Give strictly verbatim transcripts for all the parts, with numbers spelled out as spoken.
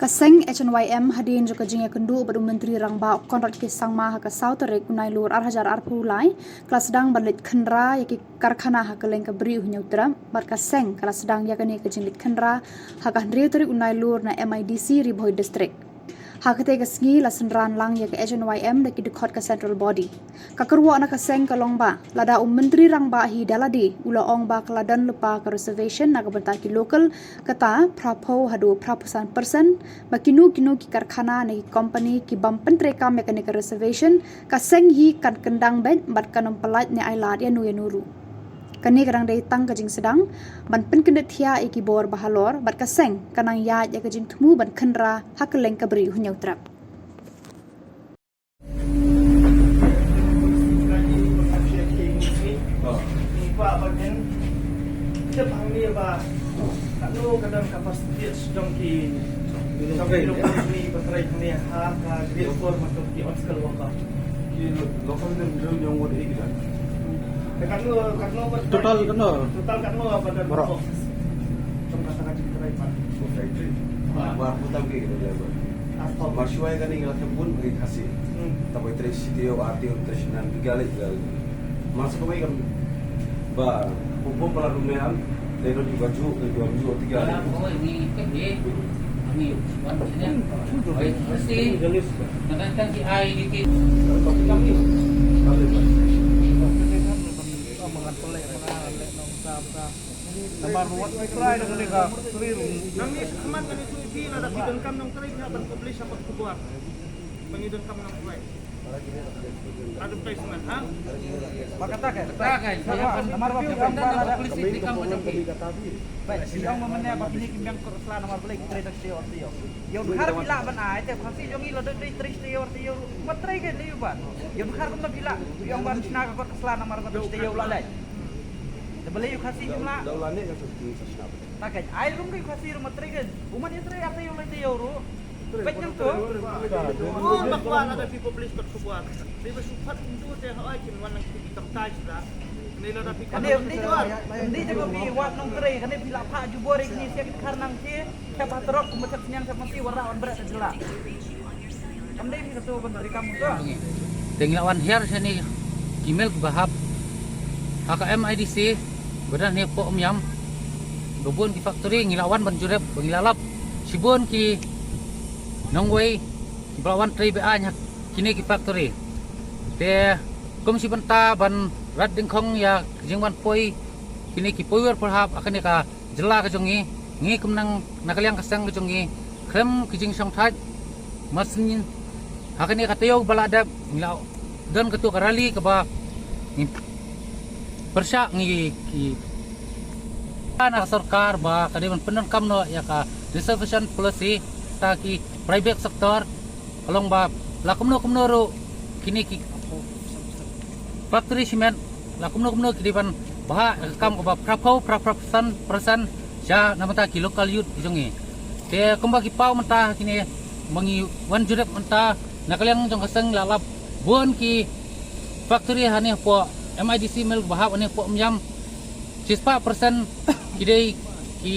Ka seng H N Y M hadien jong ka jingïakynduh bad u Myntri Rangbah Conrad K Sangma ha ka saw tarik u Nailur ar hajar arphew lai, ka la sdang ban leit khynra ïa ki karkhana ha kylleng ka Bri U Hynñiewtrep, bad ka seng ka la sdang ïa kane ka jingleit khynra ha ka hynriew tarik u Nailur na M I D C Ri Bhoi District. Ha katei ka sngi la synran lang ïa ka H N Y M da ki dkhot ka Central Body. Ka kyrwoh na ka seng ka long ba lada u Myntri Rangbah hi da lade u la ong ba ka la don lypa ka reservation na ka bynta ki local, kata phraphew haduh phraphew san percent, ba kino kino ki karkhana ne ki company ki bym pyntreikam ïa kane ka reservation, ka seng hi kan kyndang beit bad kan ym pyllait ne ailad ïano ïano ruh. Kane ka dang dei tang ka jingsdang ban pynkyndit thiah ïa ki bor ba halor, bad ka seng ka nang ïaid ïa ka jingthmu ban khynra ha kylleng ka Bri U Hynñiewtrep. Total katno? Total katno? Baroh. Bar putang ke kita jago. Mar shuwa kane ka la thep bun bagi Khasi. Tang ba trei shi taïew, ar taïew, trei shi nan, biga leh, biga leh. Mar sa kawei kam ba pum pum pala rum ne am, dei don ki ba ju, ki ba ju tiga leh. Namar wat ngi trai da kane ka factory ruh. Nang ni khmat nang itu pi lada phi donkam nongtrei phi hap ban publish ha kot khubor. Ba ngi donkam nongtrei. Advertisement, ha? Ba kata ka. Kata ka. Namar ba phi donkam lada publicity kam ba jong phi. Ba phi ong ba mynne ba kine ki biang kot sla namar balei ki trei da shteo shteo. Ïa u dkhar phi lah ban ai te Khasi jong ngi lada dei trei shteo shteo. Ba trei ka dei u ba. Ïa u dkhar kumno phi lah. Phi ong ba shna ka kot sla namar ba shteo la leh. Da balei u Khasi jong la. Dau lane ka sa sa sa. Ta ka ai rum ka u Khasi rum trei ka. U man ïa trei ata ïa u lai te ïa u ru. Pek nyam tu. Oh, bakwa lada phi publish kot khubor. Dei ba shu phat kumtu te ha ai kin wan nang ki kam tai shuda. Ni lada phi. Kane ym dei jong, ym dei jong phi wat nongtrei, kane phi la phah jubor ïa kine sia ki khar nang ki. Khep ha trok kumba khep sniang khep masi wat rah wan bret ha jylla. Kam dei phi katu ban bari kam uta. Te ngi la wan hiar shane ki mill kiba hap ha ka M I D C ba don hapoh Umiam. Ba bun ki factory ngi la wan ban jurip ba ngi la lap shibun ki nongwei kiba la wan trei be-aiñ ha kine ki factory. Te kum shi bynta ban rat dyngkhong ïa ki jingwan poi kine ki poiwer poihap ha kane ka jylla ka jong ngi, ngi kum nang na ka liang ka seng ka jong ngi, khlem ki jingshongthait, mar syn ha kane ka taïew ba la dep ngi la don katu ka rally kaba ngi pyrshah ngi ki na ka sorkar ba ka dei ban pyndonkam noh ïa ka reservation policy ta ki private sector. Ka long ba la kumno kumno ruh kine ki factory cement la kumno kumno ki dei ban bha ka kam kaba phraphew phraphew percent percent sha na bynta ki local youth ki jong ngi. Te kumba ki paw mynta kine ba ngi wan jurip mynta na ka liang jong ka seng la lap bun ki factory hane hapoh M I D C mill ba hap hane hapoh Umiam shispah percent ki dei ki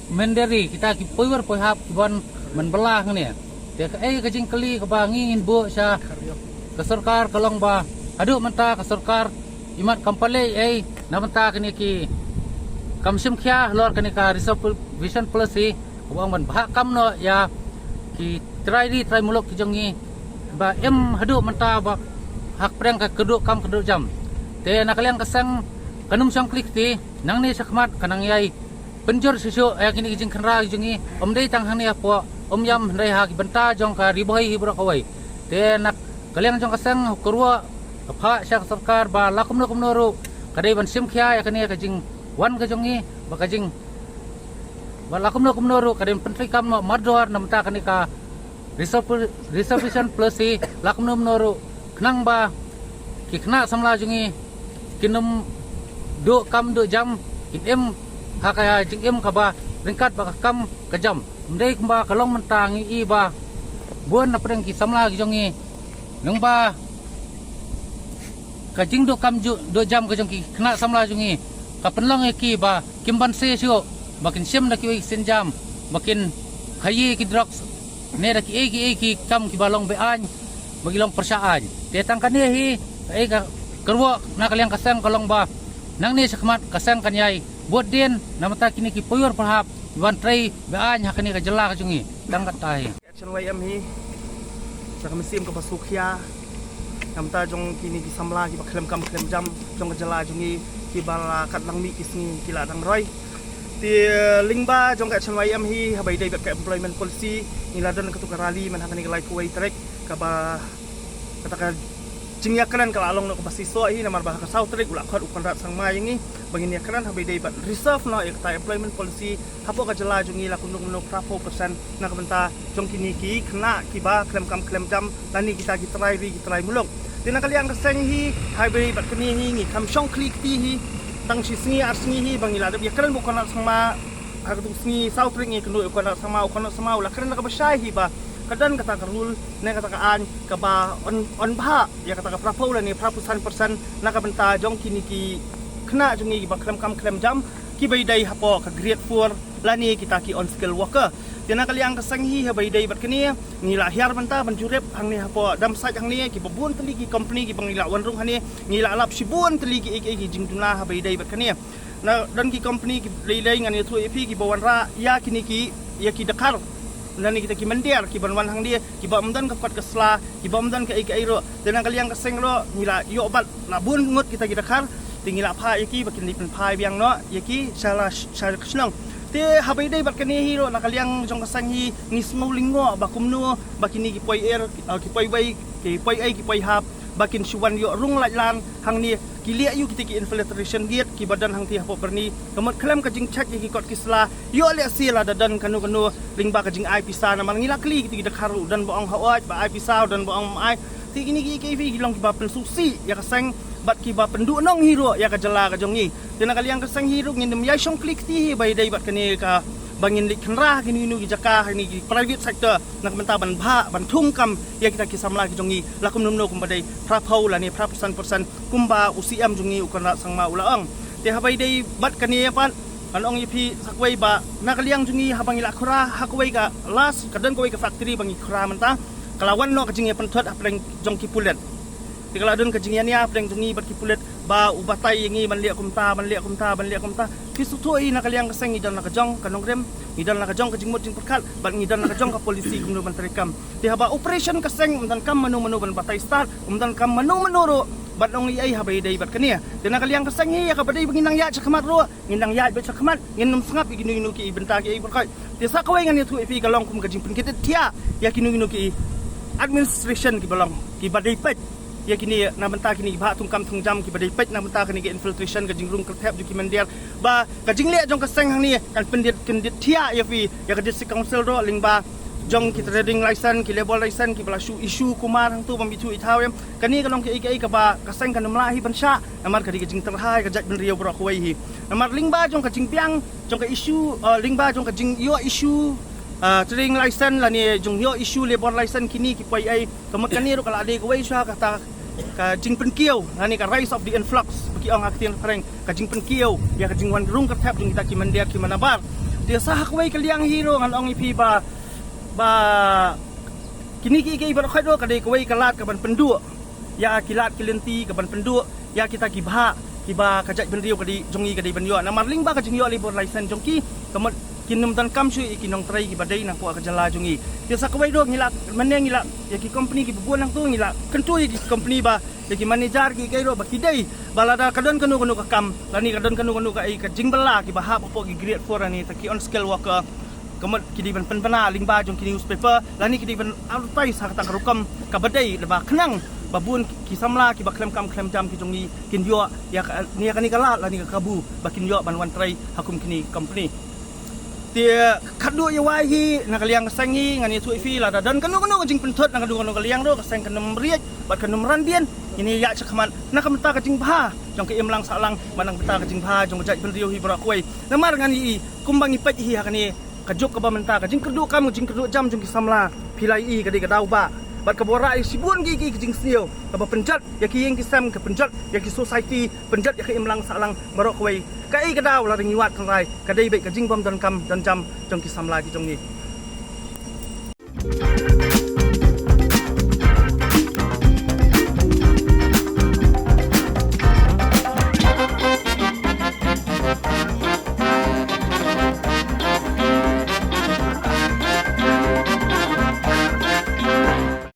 Mynder ri kita ki poiwer poihap ki ban man bala hangne. Te kaei ka jingkylli kaba ngi ngin buh sha ka sorkar ka long ba haduh mynta ka sorkar imat kam pale ei na mynta kane ki kam shim khia halor kane ka reservation policy kaba ong ban bha kam noh ïa ki trai ri trai muluk ki jong ngi ba im haduh mynta ba hap pyrshang ka kyrduh kam kyrduh jam. Te na ka liang ka seng kan ym shong klik ti nangne shakhmat ka nang ïai pynjur shuh shuh ïa kine ki jingkhynra ki jong ngi, ym dei tang hangne hapoh Umiam hynrei ha ki bynta jong ka Ri Bhoi hi baroh kawei. Te na ka liang jong ka seng ka ruh ka phah sha ka sorkar ba la kumno kumno ruh ka dei ban shim khia ïa kane ka jingwan ka jong ngi ba ka jing ba la kumno kumno ruh ka dei ban pyntreikam noh mardor na bynta kane ka reserv-, reservation policy la kumno kumno ruh khnang ba ki khynnah samla jong ngi kin ym duh kam duh jam kin im ha ka jingim kaba ryngkat bad ka kam ka jam. Ym dei kumba ka long mynta ngi i ba bun na pdeng ki samla ki jong ngi lyngba ka jingduh kam ju-, duh jam ka jong ki khynnah samla jong ngi ka pynlong ïa ki ba kim banse shuh ba kin shim da kiwei ki sienjam ba kin khaïi ki drugs ne da kiei kiei ki kam kiba long be-aiñ, ba ki long pyrshah aiñ. Te tang kane hi kaei ka kyrwoh na ka liang ka seng ka long ba nangne shakhmat ka seng kan ïai bud dien namar ta kine ki pyrshah pyrhap ban trei be-aiñ ha kane ka jylla ka jong ngi. Tang kata hi. Ka H N Y M hi sa ka mynsiem kaba suk khia namar ta jong kine ki samla kiba khlem kam khlem jam jong ka jylla jong ngi kiba la kat lang mih ki sngi ki la dang roi. Te lyngba jong ka H N Y M hi haba ïadei bad ka employment policy ngi la don katu ka rally man ha kane ka lai kawei tarik kaba kata ka jingïakren ka la long noh kaba shisha hi namar ba ha ka saw tarik u la khot u Conrad Sangma ïa ngi ba ngin ïakren haba ïadei bad reserve noh ïa kata employment policy hapoh ka jylla jong ngi la kumno kumno phra phew percent na ka bynta jong kine ki khynnah kiba khlem kam khlem jam lane kita ki trai ri ki trai muluk. Te na ka liang ka seng hi haba ïadei bad kane hi ngi kham shong khlieh kti hi tang shi sngi ar sngi hi ba ngi la dep ïakren bad u Conrad Sangma. Ha katu ka sngi saw tarik ngi kynduh ïa u Conrad Sangma, u Conrad Sangma u la kren da kaba shai hi ba ka don kata ka rule ne kata ka aiñ kaba on, on bha ïa kata ka phra phew lane phra phew san percent na ka bynta jong kine ki khynnah jong ngi kiba khlem kam khlem jam kiba ïadei hapoh ka grade four lane kita ki unskilled worker. Te na ka liang ka seng hi haba ïadei bad kane ngi la hiar bynta ban jurip hangne hapoh Damsait hangne kiba bun tylli ki company kiba ngi la wan rung hangne ngi la lap shibun tylli ki, ki, ki jingduna haba ïadei bad kane. Na don ki company ki lei lei ngan ïathuh ïa phi kiba wanrah ïa kine ki ïa ki dkhar. Na ne kita ki mynder kiban wan hangne kiba ym don ka kot ka sla kiba ym don kaei kaei ruh. Te na ka liang ka seng ruh ngi la ïoh bat la bun ngut kita ki dkhar. Te ngi la phah ïa ki ba kin leit pynphai biang noh ïa ki sha la sha ka shnong. Te haba ïadei bad kane hi ruh na ka liang jong ka seng hi ngi sngew lyngngoh ba kumno ba kine ki poi er, eh, ki poi wei ki poi ei ki poi hap ba kin shu wan ïoh rung lait lan hangne ki lieh ïa kita ki infiltration gate kiba don hangtei hapoh Byrni. Ka mut khlem ka jingcheck ïa ki kot ki sla ïoh lehse lada don kano kano lyngba ka jingai pisa namar ngi la kylli kita ki dkhar u don ba ong hooid ba ai pisa u don ba ong ym ai. Te kine ki, ki, ki long kiba pynsngewsih ïa ka seng bad kiba pynduhnong hi ruh ïa ka jylla ka jong ngi. Te na ka liang ka seng hi ruh ngin ym ïai shong khlieh kti hi ba ïadei bad kane kaba ngin leit khynra ha kino kino ki jaka ha kine ki private sector na ka bynta ban bha ban thung kam ïa kita ki samla ki jong ngi la kumno kumno kumba dei phra phew lane phra phew san percent kumba u C M jong ngi u Conrad Sangma u la ong. Te haba ïadei bad kane pat ngan ong ïa phi sa kawei ba na ka liang jong ngi haba ngi la khura ha kawei ka last ka don kawei ka factory ba ngi khura mynta ka la wan noh ka jingïapynthoh hapdeng jong ki pulit. Te ka la don ka jingïania hapdeng jong ngi bad ki pulit ba u batai ïa ngi ban leh kumta ban leh kumta ban leh kumta. Phi sngewthuh hi na ka liang ka seng ngi don la ka jong ka nongrim ngi don la ka jong ka jingmut jingpyrkhat bad ngi don la ka jong ka policy kumno ban treikam. Te haba operation ka seng ym donkam mano mano ban batai start ym donkam mano mano ruh ban ong ei ei haba ïadei bad kane. Te na ka liang ka seng hi ïa kaba dei ba ngin nang ïaid shakhmat ruh ngin nang ïaid beit shakhmat ngin ym sngap ïa kino kino ki bynta ki ei baroh. Te sa kawei ngan ïathuh ïa phi ka long kum ka jingpynkit thiah ïa kino kino ki administration kiba long kiba dei peit ïa kine na bynta kine ki bhah thungkam thungjam kiba dei peit na bynta kine ki infiltration ka jingrung kyrthep jong ki mynder ba ka jingleh jong ka seng hangne kan pyndit kyndit thiah ïa phi ïa ka district council ruh lyngba jong ki trading license ki labour license kiba la shu issue kumar hangto bym ithuh ithaw em. Kane ka long kaei kaei kaba ka seng kan ym lah hi ban shah namar ka dei ka jingtyrha ïa ka jaitbynriew baroh kawei hi. Namar lyngba jong ka jingbiang jong ka issue, uh, lyngba jong ka jingïoh issue, uh, trading license lane jong ïoh issue labour license kine ki poi ei. Ka mut kane ruh ka la dei kawei shuwa kata ka jingpynkiew lane ka rise of the influx ba ki ong ha ka ktien phareng ka jingpynkiew ïa ka jingwan rung kyrthep jong kita ki mynder ki manabar. Te sa ha kawei ka liang hi ruh ngan ong ïa phi ba ba kine kiei kiei baroh khoit ruh ka dei kawei ka lad kaban pynduh ïa ki lad ki lynti kaban pynduh ïa kita ki bhah kiba ka jaitbynriew ka dei jong ngi ka dei ban ïoh namar lyngba ka jingïoh labour license jong ki ka mut kin ym donkam shuh ïa ki nongtrei kiba dei na poh ka jylla jong ngi. Te sa kawei ruh ngi la mynne ngi la ïa ki company kiba bun hangto ngi la kyntu ïa ki company ba ïa ki manager kiei kiei ruh ba ki dei ba lada ka don kano kano ka kam lane ka don kano kano ka ei ka jingbylla kiba hap hapoh ki grade four lane ta ki unskilled worker. Ka mut ki dei ban pynbna lyngba jong ki newspaper lane ki dei ban advertise ha kata ka rukom kaba dei da ba khnang ba bun ki samla kiba khlem kam khlem jam ki jong ngi kin ïoh ïa ka, ïa kane ka lad lane ka kabu ba kin ïoh ban wan trei ha kum kine ki company. Te khadduh ïa wai hi na ka liang ka seng hi ngan ïathuh ïa phi lada don kano kano ka jingpynthut na kano kano ka liang ruh ka seng kan ym riej bad kan ym ran dien. Ngin ïa ïaid shakhmat na ka bynta ka jingbha jong ka imlang sahlang bad na ka bynta ka jingbha jong ka jaitbynriew hi baroh kawei. Namar ngan ïa i kumba ngi peit hi ha kane ka juk kaba mynta ka jingkyrduh kam ka jingkyrduh jam jong ki samla phi la ïohi ka dei ka daw ba bad kaba wanrah ïa shibun ki ki ka jingsniew kaba pynjot ïa ki ïing ki sem ka pynjot ïa ki society pynjot ïa ka imlang sahlang baroh kawei. Kaei ka daw lada ngi wad tynrai ka dei beit ka jingbym donkam donjam jong ki samla ki jong ngi.